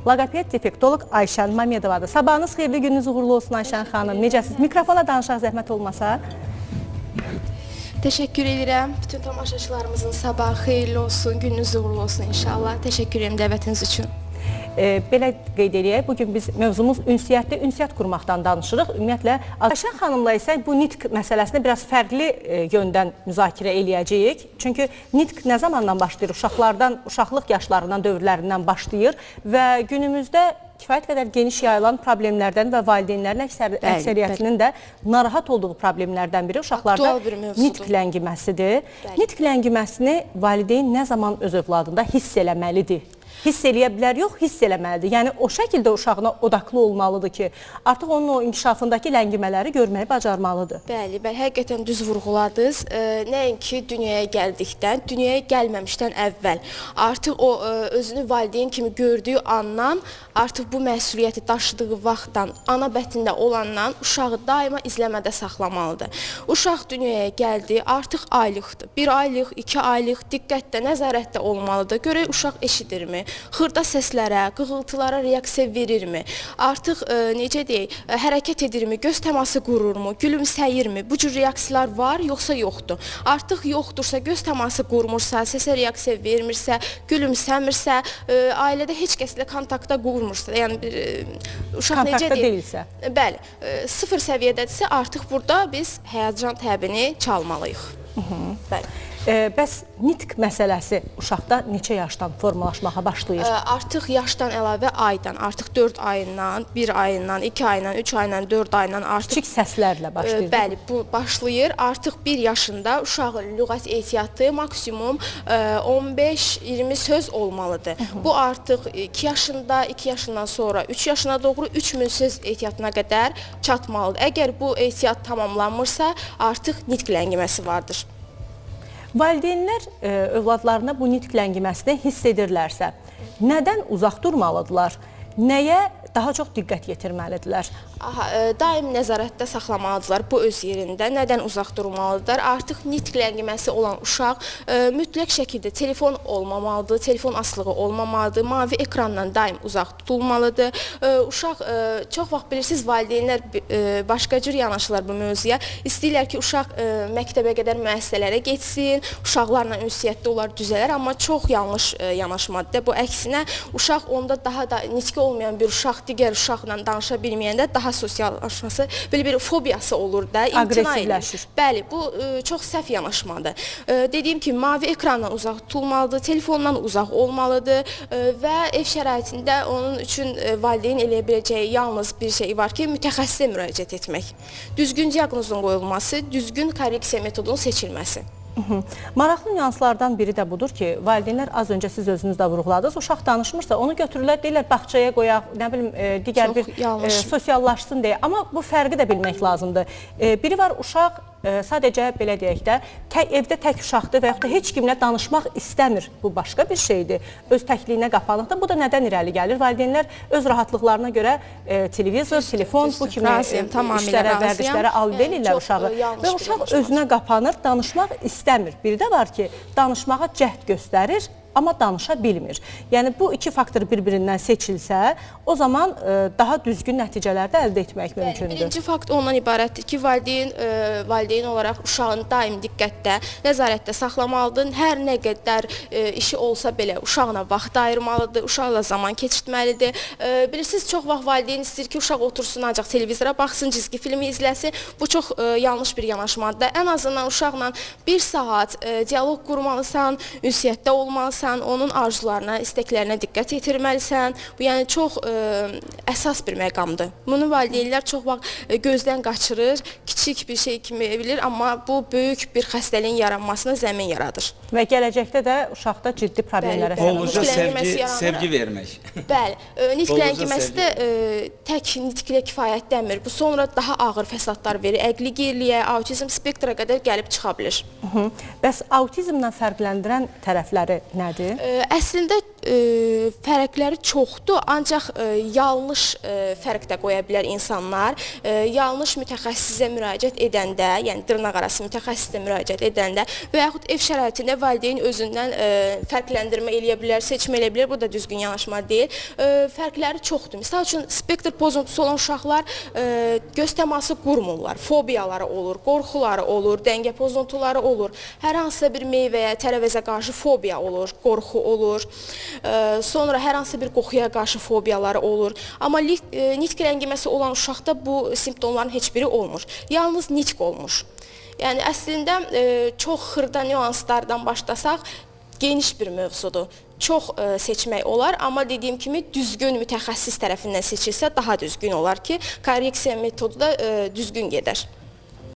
Loqoped, defektoloq Ayşən Mamedovadır. Sabahınız xeyirli, gününüz uğurlu olsun Ayşən xanım. Necəsiz? Mikrofona danışaq zəhmət olmasa. Təşəkkür edirəm. Bütün tamaşaçılarımızın sabahı xeyirli olsun, gününüz uğurlu olsun inşallah. Təşəkkür edirəm dəvətiniz üçün. Belə qeyd eləyək, bugün biz mövzumuz ünsiyyətdir, ünsiyyət qurmaqdan danışırıq. Ümumiyyətlə, Ayşən xanımla isə bu nitq məsələsini biraz fərqli yöndən müzakirə eləyəcəyik. Çünki nitq nə zamandan başlayır? Uşaqlardan, uşaqlıq yaşlarından, dövrlərindən başlayır və günümüzdə kifayət qədər geniş yayılan problemlərdən və valideynlərin əksəriyyətinin də narahat olduğu problemlərdən biri uşaqlarda Aktual bir mövzudur. Nitq ləngiməsidir. Nitq ləngiməsini valideyn nə zaman öz övladında hiss eləməlidir? Hiss eləyə bilər, yox, hiss eləməlidir. Yəni o şəkildə uşağına odaqlı olmalıdır ki, artıq onun o inkişafındakı ləngimələri görməyi bacarmalıdır. Bəli, bəli, həqiqətən düz vurğuladınız. Nəinki dünyaya gəldikdən, dünyaya gəlməmişdən əvvəl artıq o özünü valideyn kimi gördüyü andan, artıq bu məsuliyyəti daşıdığı vaxtdan, ana bətnində olandan uşağı daima izləmədə saxlamalıdır. Uşaq dünyaya gəldi, artıq aylıqdır. 1 aylıq, 2 aylıq diqqətdə, nəzarətdə olmalıdır. Görək uşaq eşidirmi? Xırda səslərə, qığıltılara reaksiya verirmi? Artıq necə deyək, hərəkət edirmi? Göz təması qururmu? Gülümsəyirmi? Bu cür reaksiyalar var, yoxsa yoxdur? Artıq yoxdursa, göz təması qurmursa, səsə reaksiya vermirsə, gülümsəmirsə, ailədə heç kəslə kontaktda qurmursa, yəni bir uşaq necə Kontaktda deyək? Deyilsə. Bəli, sıfır səviyyədədirsə, artıq burada biz həyəcan təbini çalmalıyıq. Bəli. Bəs nitq məsələsi uşaqda neçə yaşdan formalaşmağa başlayır? Artıq yaşdan əlavə aydan, artıq 4 ayından, 1 ayından, 2 ayından, 3 ayından, 4 ayından artıq Kiçik səslərlə başlayır. Bəli, bu başlayır. Artıq 1 yaşında uşağın lüğət ehtiyatı maksimum 15-20 söz olmalıdır. Bu artıq 2 yaşında, 2 yaşından sonra 3 yaşına doğru 3000 söz ehtiyatına qədər çatmalıdır. Əgər bu ehtiyat tamamlanmırsa, artıq nitq ləngiməsi vardır. Valideynlər övladlarına bu nitq ləngiməsini hiss edirlərsə, nədən uzaq durmalıdırlar? Nəyə daha çox diqqət yetirməlidirlər? Aha, daim nəzarətdə saxlamalıdırlar bu öz yerində. Nədən uzaq durmalıdırlar? Artıq nitq ləngiməsi olan uşaq mütləq şəkildə telefon olmamalıdır, telefon asılığı olmamalıdır, mavi ekrandan daim uzaq tutulmalıdır. Uşaq çox vaxt bilirsiniz, valideynlər başqa cür yanaşırlar bu mövzuya. İstəyirlər ki, uşaq məktəbə qədər müəssisələrə getsin, uşaqlarla ünsiyyətdə olar, düzələr, amma çox yanlış yanaşmadır. Bu əksinə uşaq onda daha da nitqi olmayan bir uşaq digər uşaqla danışa bilməyəndə daha sosiallaşması, belə bir fobiyası olur da, imtina edir. Aqressivləşir. Bəli, bu çox səhv yanaşmadır. Dediyim kimi, mavi ekrandan uzaq tutulmalıdır, telefondan uzaq olmalıdır və ev şəraitində onun üçün valideyn eləyə biləcəyi yalnız bir şey var ki, mütəxəssisə müraciət etmək. Düzgün diaqnozun qoyulması, düzgün korreksiya metodunun seçilməsi. Maraqlı nüanslardan biri də budur ki, valideynlər az öncə siz özünüz də vurğuladınız, uşaq danışmırsa onu götürürlər, deyirlər bağçaya qoyaq, nə bilim, digər Çox bir yanlış. Sosiallaşsın deyə. Amma bu fərqi də bilmək lazımdır. Biri var uşaq sadəcə belə deyək də, evdə tək uşaqdır və yaxud da heç kimlə danışmaq istəmir. Bu başqa bir şeydir. Öz təkliyinə qapanıqdır. Bu da nədən irəli gəlir? Valideynlər öz rahatlıqlarına görə televizor, telefon, bu kimi Razıyam, tamamilə işlərə, razıyam. Vərdişlərə aludə Yəni, eləyirlər çox, uşağı. Yanlış Və bir uşaq yanaşmadır. Özünə qapanır, danışmaq istəmir. Bir də var ki, danışmağa cəhd göstərir, amma danışa bilmir. Yəni bu iki faktor bir-birindən seçilsə, o zaman daha düzgün nəticələr də əldə etmək mümkündür. Birinci fakt ondan ibarətdir ki, valideyn olaraq uşağın daim diqqətdə, nəzarətdə saxlamalıdır. Hər nə qədər işi olsa belə uşağına vaxt ayırmalıdır, uşaqla zaman keçirtməlidir. Bilirsiniz, çox vaxt valideyn istəyir ki, uşaq otursun ancaq televizora baxsın, cizgi filmi izləsin. Bu çox yanlış bir yanaşmadır. Ən azından uşaqla bir saat dialoq qurmalısan, ünsiyyətdə olmalısan, onun arzularına, istəklərinə diqqət yetirməlisən. Bu yəni çox əsas bir məqamdır. Bunu valideynlər çox vaxt gözdən qaçırır, kiçik bir şey kimi bilir, amma bu böyük bir xəstəliyin yaranmasına zəmin yaradır. Və gələcəkdə də uşaqda ciddi problemlərə Bəli, səbəb olur. Bolca Nitq ləngiməsi sevgi, yaranır. sevgi vermək. Bəli, nitq Bolca ləngiməsi də tək nitqlə kifayətlənmir. Bu sonra daha ağır fəsadlar verir. Əqli geriliyə, autizm spektra qədər gəlib çıxa bilir. Bəs autizmlə fərqləndirən tərəfləri nədir? Əslində Fərqləri çoxdur, ancaq yanlış fərq də qoya bilər insanlar. Yanlış mütəxəssisə müraciət edəndə, yəni dırnaqarası mütəxəssisə müraciət edəndə və yaxud ev şəraitində valideyn özündən fərqləndirmə eləyə bilər, seçmə eləyə bilər. Bu da düzgün yanaşma deyil. Fərqləri çoxdur. Misal üçün spektr pozuntusu olan uşaqlar göz təması qurmurlar, fobiyaları olur, qorxuları olur, dəngə pozuntuları olur. Hər hansısa bir meyvəyə, tərəvəzə qarşı fobiya olur, qorxu olur. Sonra hər hansı bir qoxuya qarşı fobiyaları olur. Amma nitq ləngiməsi olan uşaqda bu simptomların heç biri olmur. Yalnız nitq olmur. Yəni əslində çox xırda nüanslardan başlasaq geniş bir mövzudur. Çox seçmək olar, amma dediyim kimi düzgün mütəxəssis tərəfindən seçilsə daha düzgün olar ki, korreksiya metodu da düzgün gedər.